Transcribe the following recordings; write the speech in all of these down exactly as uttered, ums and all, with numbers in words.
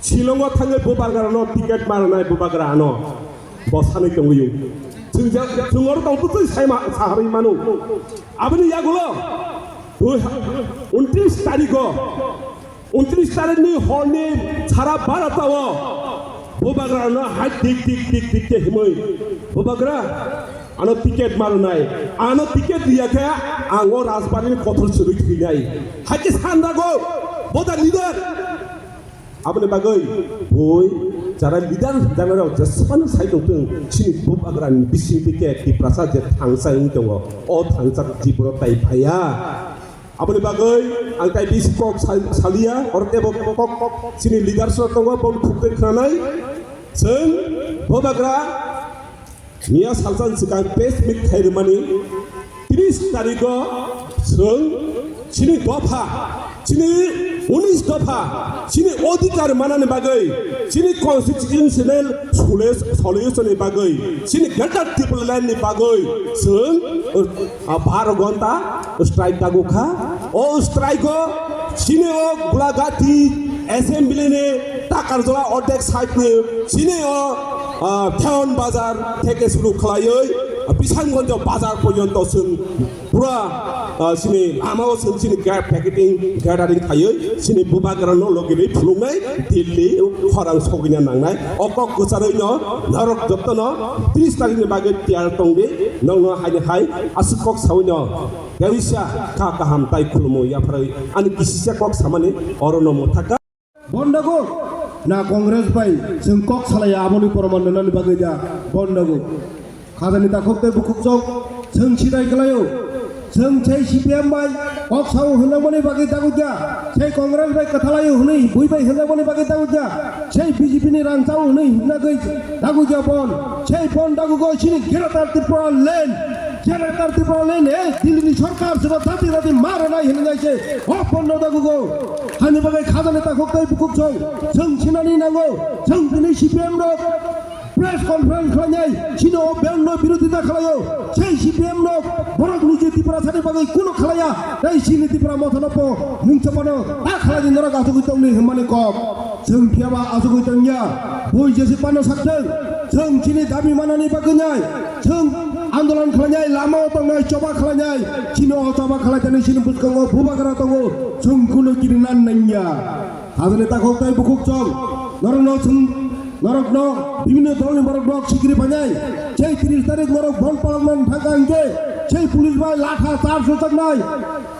Shillongo thangwi bubagrano ticket ma rwnai bubagrano bo sanwi tongwi. Chwng ja-, chwng oro tong bwtwi saima saharwi mano. Aboni yagulo ui-, untris tarikho, untris tarikni horni sara Bharatao bubagrano hai dik dik dik dik khe himwi bubagra ano ticket ma rwnai, ano ticket riya khe ang o rajbarini kothor chwrwi thwinai. Hai khe sandago boda leader. Aboni bagwi bui jara leader hinjagwi rok jeswkano sai tongthung, chini bubagrani bising twi khe Tiprasa je thangsa wng tongo, o thangsa jibro tai phaiya. Aboni bagwi ang tai bisi kok sal-, saliya, oro tebo kok, kok, kok chini leaders rok tongo, boni khukte khwnanai. Chwng bubagra Miya salsa ni swkang press meet khai rwmani tris tarikho chwng chini dopha, chini unis dopha, chini odhikar manani bagwi, chini constitutional sole-, solution ni bagwi, chini Greater Tipraland ni bagwi chwng, uh, baro ghonta strike dagu kha. O strike o chini o Gulagati assembly ni Takarjala ordek side ni chini o, ah, Theon Bazar theke suru khlaiwi, ah, Bishamganj bazar porjonto chwng pura, ah, chini lama o chwng chini ga-, packeting gathering khaiwi chini bubagra no logi rwi phunuknai Delhi khorang sogwina nangnai. O kok kwcharwi no norok jotono tris tarikh ni bagwi tiyar tongdi, nokno haini hai aswk kok sawi no. Kaisa kha kaham tai khulumo yapharwi ani kisisa kok samani oro no mwthaka. Bondago na Congress bai chwng kok salaya aboni proman nani bagwi da bondago. Khajani takhuk tei bukhuk chok chwng sidai kwlaio. Chwng sei C P M bai kok sao hwnjakmani bagwi dagwi da. Sei Congress bai kwthalaio hwnwi bui bai hwnjakmani bagwi dagwi da. Sei B J P ni rang chao hwnwi hwnjagwi dagwi da bon. Sei bon dagugo chini Greater Tripura Land. Greater Tripura Land, eh, Delhi ni sorkar sebo dati dati ma rwnai hinwi nai se, o pondo dagugo. Hani bagwi khajani takhuk tei bukhuk chwng, chwng sinani nango, chwng tini C P M rok press conference khlainai, chini o band no birodita khlaio, sei C P M rok borok ni je Tiprasa ni bagwi kuno khlaiya, tei chini Tipra motha no po mungsa pano ta khlai di norok asugwi tongni hwnmani kok. Chwng phiyaba asugwi tongya, bui jesi pano sakthwng, chwng chini dabi manani bagwi nai, chwng andolon khlainai, lama o tongnai, choba khlainai, chini o choba khlaitani chini bwskango bubagra tongo, chwng kuno kirina nangya. Hajani takhuk tai bukhuk chwng, norokno chwng, norokno bibhinno dolni borok nok sikri phainai, sei tris tarik norok bon palokna thangka hinkhe, sei police bai latha charge rwjaknai.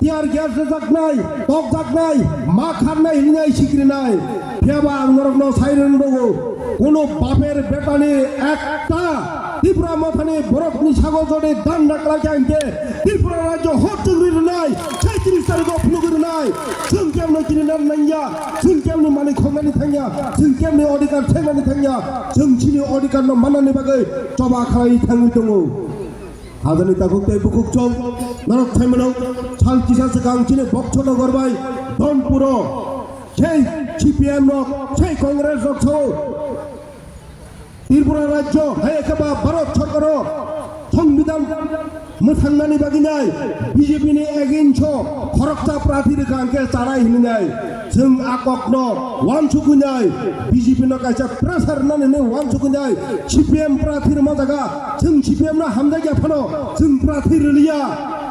Tear gas rwjaknai, tokjaknai, ma kharnai hinwi sikrinai. Phiyaba ang norokno sai rwng rwgo, kuno baper betani ekta Tipra mothani borokni sago jodi danda khlaikha hinkhe Tripura rajyo hor chukri rwnai, sai tris tarikho phunugwi rwnai. Chwng kemno kirina nangya, chwng kemni manwi khoknani thangya, chwng kemni odhikar thengmani thangya, chwng chini odhikarno mannani bagwi choba khlai thangwi tongo. Hajani takhuk tei bukhuk chwng norok thaimano sal kisa swkang chini Boksonogor bai Dhonpuro sei C P M rok, sei Congress rok sao Tripura rajyo hai khe ba Bharat sorkaro Songbidan mwthangnani bagwi nai B J P ni against o khoroksa prathi rwkha hwnkhe chanai hinwi nai. Chwng a kokno uansukwi nai, B J P no kaisa pressure rwnani hinwi uansukwi nai, C P M prathi rwma jaga chwng C P M no hamjakya phano chwng prathi rwliya.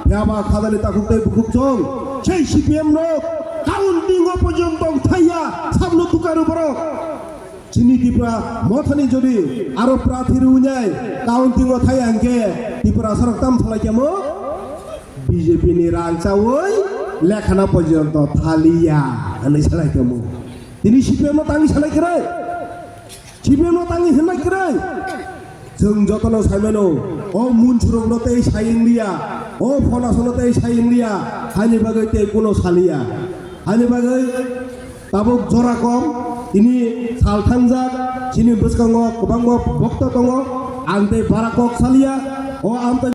Phiyaba khajani takhuk tei bukhuk chwng sei C P M no counting o porjonto thaiya, sabno tukaru borok. Chini Tipra mothani jodi aro prathi rwnai counting o thai hwnkhe Tipra sorok tam salai kemo B J P ni rang chawi lekhana porjonto thaliya hwnwi salai kemo. Tini C P M no tangi salai kwrwi, C P M no tangi hwnlai kwrwi. Chwng jotono saimano o munsurokno tei sai wngliya, o phonasono tei sai wngliya, haini bagwi tei kuno saliya. Haini bagwi tabuk jora kom, tini sal thangjak, chini bwskango kwbangma bokto tongo, ang tei bara kok saliya, o amtwi